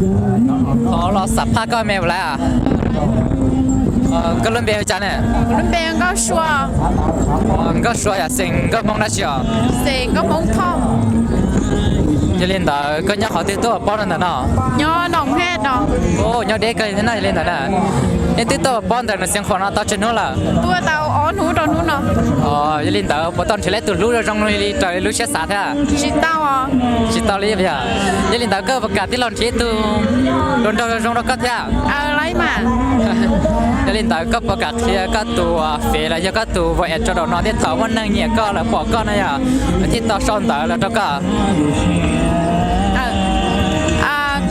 Thov los xam phaj koj me puas laiv? Koj lub npe hu cas ne? Lub npe Nkauj Sua. Nkauj Sua yog xeem Nkauj Hmoob dab tsi os? Xeem Nkauj Hmoob Thoj. Yog li ntawd koj nyob qhov twg tuaj ua pob rau ntawm no? Nyob Noom Hej no. Nyob deb kawg thiab no yog li ntawd na. Nej twb tuaj ua pob ntawm Xeev Khuam no tau tsawg hnub lawm? Tuaj tau ob hnub rau hnub no. Yog li ntawd puas tau nrhiav tau ib tug hlub zoo zoo li raws li lub siab xav thiab? Tsis tau. Tsis tau li yog. Yog li ntawd koj puas kam tij laug nrhiav ib tug hluas nraug zoo zoo rau koj thiab? Yog li ntawd koj puas kam qhia koj tus fev los yog koj tus WhatsApp tso rau no thiab thaum muaj neeg nyiam koj lawv pom koj no yog thiaj tau sau ntawv los rau koj?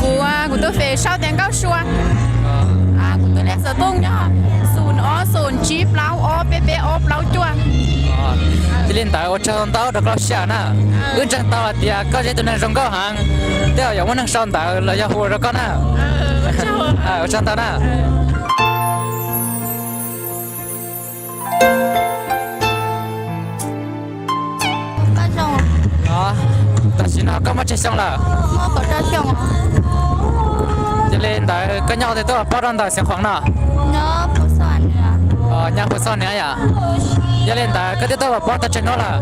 Kuv, kuv tus fev sau tias Nkauj Sua. Kuv tus lej xov tooj yog xoom ob xoom tsib plaub ob peb peb ob plaub cuaj. Yog li ntawd ua tsaug ntau rau koj lub sij hawm na. Wb ntseeg tau hais tias koj yog ib tug neeg zoo nkauj heev, tej zaum yuav muaj neeg sau ntawv los yog hu rau koj na. Ua tsaug ntau na. Tam sim no koj muaj tsawg xyoo lawm? Yog li ntawd koj nyob qhov twg tuaj ua pob rau ntawm Xeev Khuam no? Nyob Phu Xoj Niam yom. Yog li ntawd koj twb tuaj ua pob tau tsawg hnub lawm?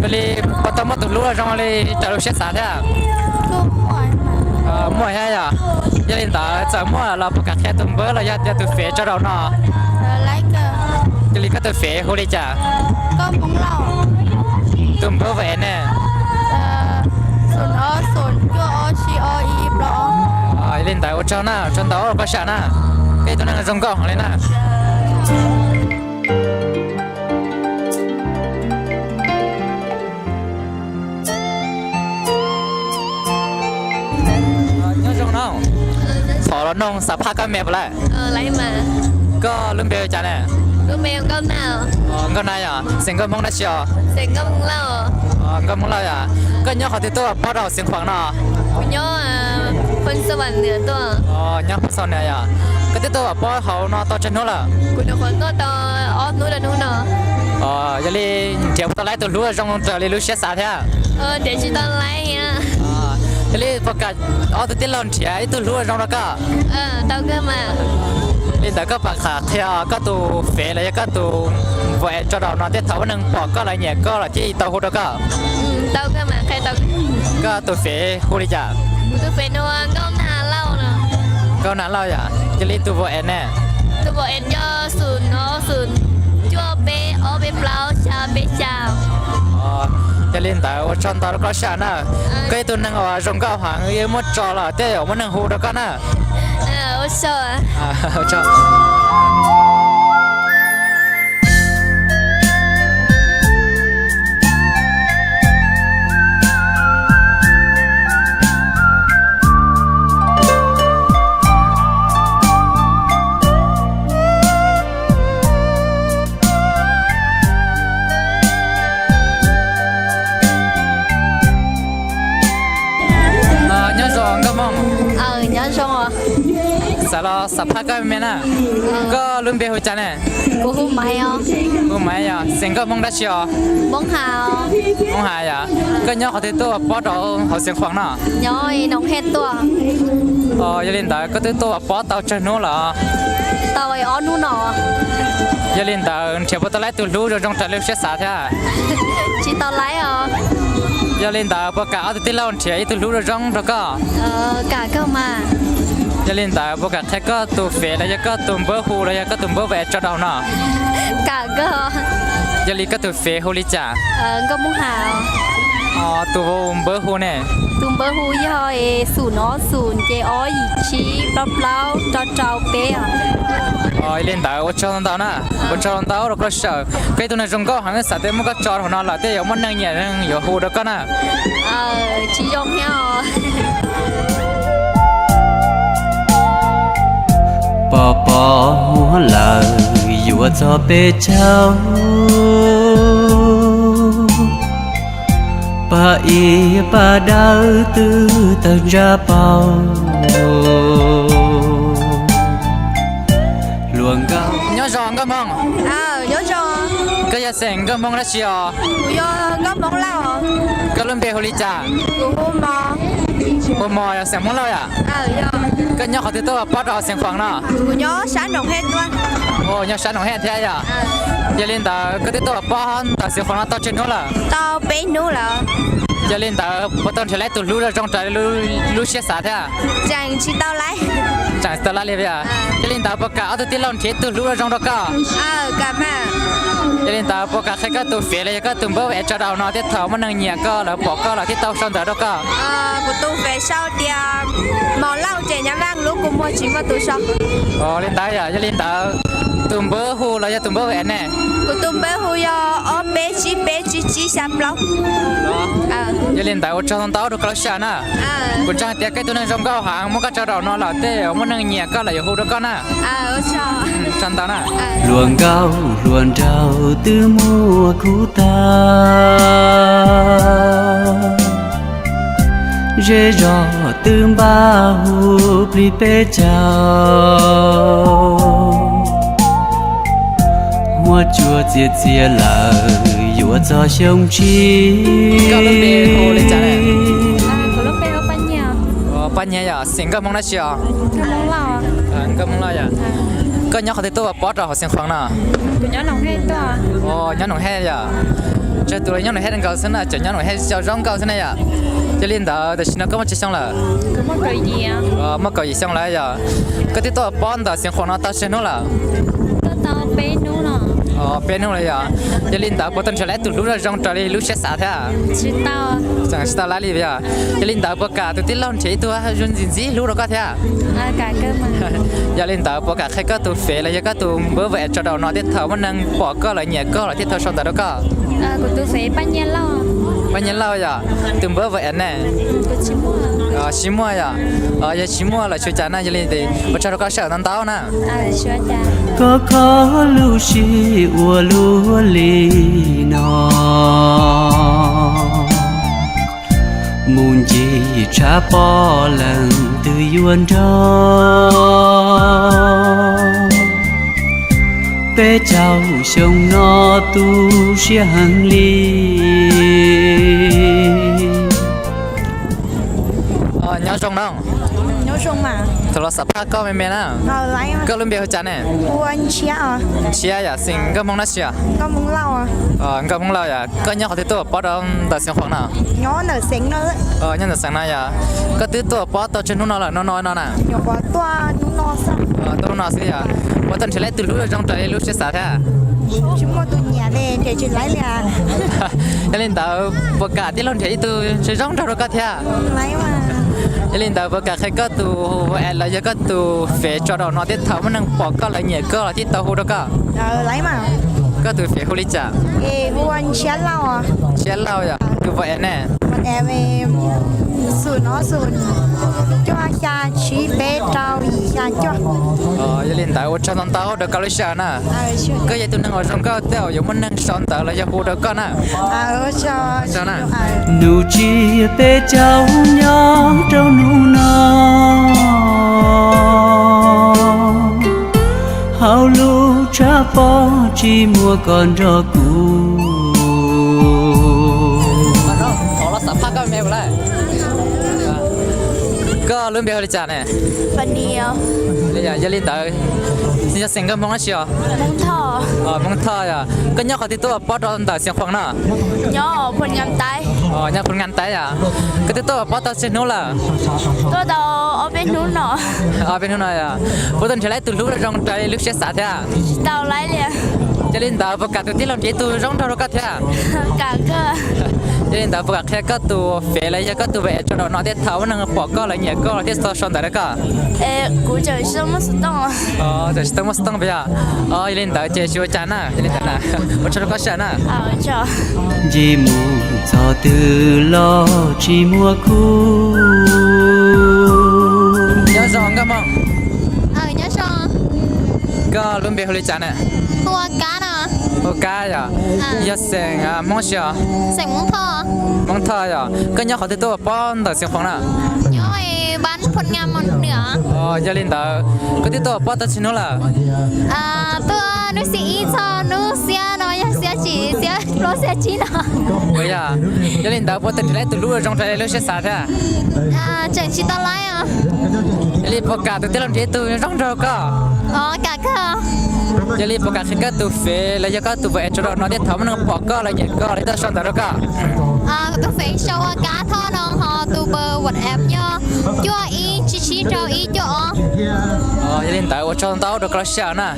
Yog li puas tau muaj tus hlub zoo li raws lub siab xav thiab? Muaj thiab yom. Yog li ntawd txawm muaj los puas kam qhia tus npawb los yog tias tus fev tso rau no? Yog li koj tus fev hu li cas? Tus npawb WhatsApp ne? Yog li ntawd ua tsaug na, ua tsaug ntau koj sam na, koj ib tug neeg zoo nkauj heev li na. Nyob zoo no, thov los nug xam phaj koj me puas laiv? Koj lub npe hu cas ne? Nkauj Na yom, xeem Nkauj Hmoob dab tsi os? Nkauj Hmoob Lauj yom. Koj nyob qhov twg tuaj ua pob rau Xeev Khuam no? Nyob Phu Xoj Niam yom. Koj twb tuaj ua pob hauv no tau tsawg hnub lawm? Yog li nrhiav puas tau laib tus hlub zoo raws li lub siab xav thiab? Yog li puas kam ob tug tij laug nrhiav ib tug hlub zoo rau koj? Li ntawd koj puas kam qhia koj tus fev los yog koj tus WhatsApp tso rau no thiab thaum muaj neeg pom koj lawv nyiam koj lawv thiaj tau hu rau koj? Koj tus fev hu li cas? Nkauj Na Lauj yom. Yog li tus WhatsApp ne? Tus WhatsApp yog xoom ob xoom cuaj peb ob peb plaub xya peb xya. Yog li ntawd ua tsaug ntau rau koj sam na. Koj ib tug neeg uas zoo nkauj heev, muab tso los tej zaum muaj neeg hu rau koj na. Nyob zoo Nkauj Hmoob. Nyob zoo. Xav los xam phaj koj me na. Koj lub npe hu cas ne? Kuv hu Maiv os. Hu Maiv yog xeem Nkauj Hmoob dab tsi os? Hmoob Has. Hmoob Has yom. Koj nyob qhov twg tuaj ua pob rau hauv Xeev Khuam no? Nyob Noom Hej tuaj. Yog li ntawd koj twb tuaj ua pob tau tsawg hnub lawm? Tau ob hnub no. Yog li ntawd nrhiav puas tau laib tus hlub zoo zoo raws li siab xav thiab? Tsis tau laib os. Yog li ntawd puas kam ob tug tij laug nrhiav ib tug hlub zoo zoo rau koj? Kam kawg mas. Yog li ntawd puas kam qhia koj tus fev los yog koj tus npawb hu los yog koj tus npawb WhatsApp tso rau no? Kam kawg. Yog li koj tus fev hu li cas? Nkauj Hmoob Has. Tus npawb hu ne? Tus npawb hu yog xoom ob xoom ces ob yim tsib plaub plaub rau rau peb os. Yog li ntawd ua tsaug ntau na, ua tsaug ntau rau koj sawm, koj ib tug neeg zoo nkauj heev, xav tias muab koj tso rau no lawm tej zaum muaj neeg nyiam neeg yuav hu rau koj na. Tsis zoo thiab os. Pom pom muag lawm yuav txog peb caug, pab ib pab dawb twb tawg ntsaj paug. Hluas nkauj. Nyob zoo Nkauj Hmoob. Nyob zoo. Koj Yog xeem nkauj Hmoob dab tsi os? Kuv yog nkauj Hmoob Lauj. Koj lub npe hu li cas? Kuv hu Mos. Hu Mos yog xeem Hmoob Lauj yom? Koj nyob qhov twg tuaj ua pob rau Xeev Khuam no? Kuv nyob sab Noom Hej tuaj. Nyob sab Noom Hej thiab yom? Yog li ntawd koj twb tuaj ua pob ntawm Xeev Khuam no tau tsawg hnub lawm? Tau peb hnub lawm. Yog li ntawd puas tau nrhiav tau ib tug hlub zoo zoo raws li lub siab xav thiab? Tseem tsis tau laib. Tseem tsis tau laib li yom? Yog li ntawd puas kam ob tug tij laug nrhiav ib tug hlub zoo zoo rau koj? Yog li ntawd puas kam qhia koj tus Fev los yog koj tus npawb Vaj Ev tso rau no thiab thaum muaj neeg nyiam koj lawv pom koj lawv thiaj tau sau ntawv rau koj? Kuv tus Fev sau tias Mos Lauj ces nyob Vaj Lub, kuv muag tsis muaj tus sau. Li ntawd yog, yog li ntawd tus npawb hu los yog tus npawb Vaj Ev ne? Kuv tus npawb hu yog ob peb tsib peb tsib tsib xya plaub. Yog li ntawd ua tsaug ntau ntau rau koj lub sij hawm na. Kuv ntseeg tias koj tus neeg zoo nkauj heev, muab koj tso rau no lawm tej muaj neeg nyiam koj lawv yuav hu rau koj na. Tsaug ntau na. Hluas nkauj hluas nraug twb muaj khub tag, zej zog twb npaj hu plig peb caug, muaj cua txias txias lawm yuav txog xyoo tshiab. Paj Nyiaj yog xeem nkauj Hmoob dab tsi os? Nkauj Hmoob Lauj yom. Koj nyob qhov twg tuaj ua pob rau hauv Xeev Khuam no? Nyob Noom Hej yom. Tsawg tus los nyob Noom Hej nkaus xwb na, tseem nyob Noom Hej zoo nkauj xwb na yom. Yog li ntawd tam sim no koj muaj tsawg xyoo lawm? Muaj kaum yim xyoo lawm yom. Koj twb tuaj ua pob ntawm Xeev Khuam no tau tsawg hnub lawm? Peb hnub lawm yom. Yog li ntawd puas tau nrhiav tau tus hlub zoo zoo raws li lub siab xav thiab? Tseem tsis tau laib li yom. Yog li ntawd puas kam tus tij laug nrhiav ib tug zoo ntxim ntxim hlub rau koj thiab? Yog li ntawd puas kam qhia koj tus Fev los yog koj tus npawb Vaj Ev tso rau no thiab thaum muaj neeg pom koj lawv nyiam koj lawv thiaj tau sau ntawv rau koj? Paj Nyiaj Lauj yom. Tus npawb Vaj Ev ne? Tsis muaj yom. Yog tsis muaj lawm tsis ua cas na, yog li ua tsaug rau koj sawm ntau ntau na. Koj kho lub siab ua luaj li no, mus ncig tshav pob leej twg yuav nrog, peb caug xyoo no tu siab heev li. Nyob zoo no. Thaum los xam phaj koj me me na. Koj lub npe hu cas ne? Ntshiab yom, xeem nkauj Hmoob dab tsi os? Nkauj Hmoob Lauj yom. Koj nyob qhov twg tuaj ua pob rau ntawm Xeev Khuam no? Nyob ntawm Xeev no yom. Koj twb tuaj ua pob tau tsawg hnub no lawm no no no na? Tuaj hnub no xwb yom. Puas tau nrhiav tau tus hlub zoo raws li lub siab xav thiab? Tsis muaj tus nyiam li, nrhiav tsis laib li. Yog li ntawd puas kam tij laug nrhiav ib tug zoo zoo nraug rau koj thiab? Yog li ntawd puas kam qhia koj tus Vaj Ev los yog koj tus Fev tso rau no thiab thaum muaj neeg pom koj lawv nyiam koj lawv thiaj tau hu rau koj? Koj tus Fev hu li cas? Ntshiab Lauj yom. Tus Vaj Ev ne? Xum no xum cuaj xya tsib peb rau yim xya cuaj. Yog li ntawd ua tsaug ntau ntau rau koj lub sij hawm na. Koj yog tus neeg uas zoo nkauj tej uas yuav muaj neeg sau ntawv los yog hu rau koj na. Nus tsiab peb caug nyob rau hnub no, hauv lub tshav pob tsis muaj koj nrog kuv. Koj lub npe hu li cas ne? Yog li ntawd, yog xeem nkauj Hmoob dab tsi os? Hmoob Thoj yom. Koj nyob qhov twg tuaj ua pob rau ntawm Xeev Khuam no? Nyob Phu Ngam Taib yom. Koj twb tuaj ua pob tau tsawg hnub lawm? Tuaj tau ob peb hnub no. Ob peb hnub no yom. Puas tau nrhiav tau tus hlub zoo raws li lub siab xav thiab? Tsis tau laib li. Yog li ntawd puas kam tus tij laug nrhiav tus zoo nraug rau koj thiab? Yog li ntawd puas kam qhia koj tus Fev los yog koj tus Vaj Ev tso rau no thiab thaum muaj neeg pom koj lawv nyiam koj lawv thiaj tau sau ntawv rau koj? Kuv tseem tsis tau muaj xov tooj. Tseem tsis tau muaj xov tooj puas yog? Yog li ntawd ces tsis ua cas na, yog li ntawd na, ua tsaug rau koj sij hawm na. Ncig mus txog twg los tsis muaj khub. Nyob zoo nkauj Hmoob. Koj lub npe hu li cas na? Hu Kab yom. Yog xeem Hmoob dab tsi os? Hmoob Thoj yom. Koj nyob qhov twg tuaj ua pob ntawm Xeev Khuam na? Yog li ntawd koj twb tuaj ua pob tau tsawg hnub lawm? Tuaj hnub xiab ib txog hnub xiab no yog xiab tsis txiav plaub xiab tsib no. Ua yog, yog li ntawd puas tau nrhiav tau tus hlub zoo raws li lub siab xav thiab? Tseem tsis tau laib os. Yog li puas kam tus tij laug nrhiav tus zoo nraug koj? Yog li puas kam qhia koj tus fev los yog koj tus WhatsApp rau no thiab, thaum muaj neeg pom koj los nyiam koj los tau sau ntawv rau koj? Tus fev sau ua Kab Thoj no, ho tus WhatsApp yog cuaj ib tsib tsib rau ib cuaj ob. Yog li ntawd ua tsaug ntau rau koj lub sij hawm na.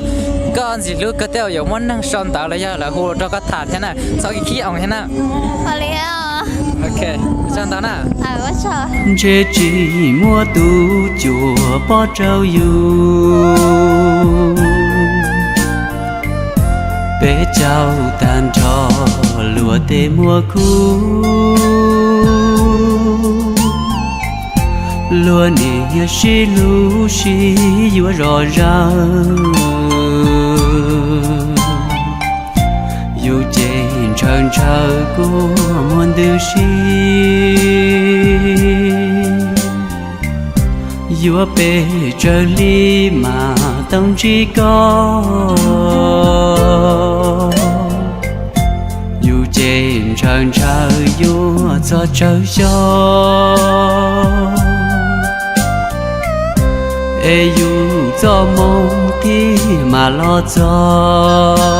Koj ntxim hlub kawg thiab yuav muaj neeg sau ntawv los yog lawv hu rau koj tham thiab na, txhob khib khib oo thiab na. Ua li, ua tsaug ntau na. Ntshe tsis muaj tus cuam pov rau yus, peb caug tag nrho luag tej muaj khub. Luag niam sib hlub sib yuav zom zaws, yus ces ntshaw ntshaw kua muag ntws si. Yuav pes tsawg hli mas tau ntsib koj, yus ces ntshaw ntshaw yuav txog tsawg xyoo, es yus txoj moo thiaj mam los txog.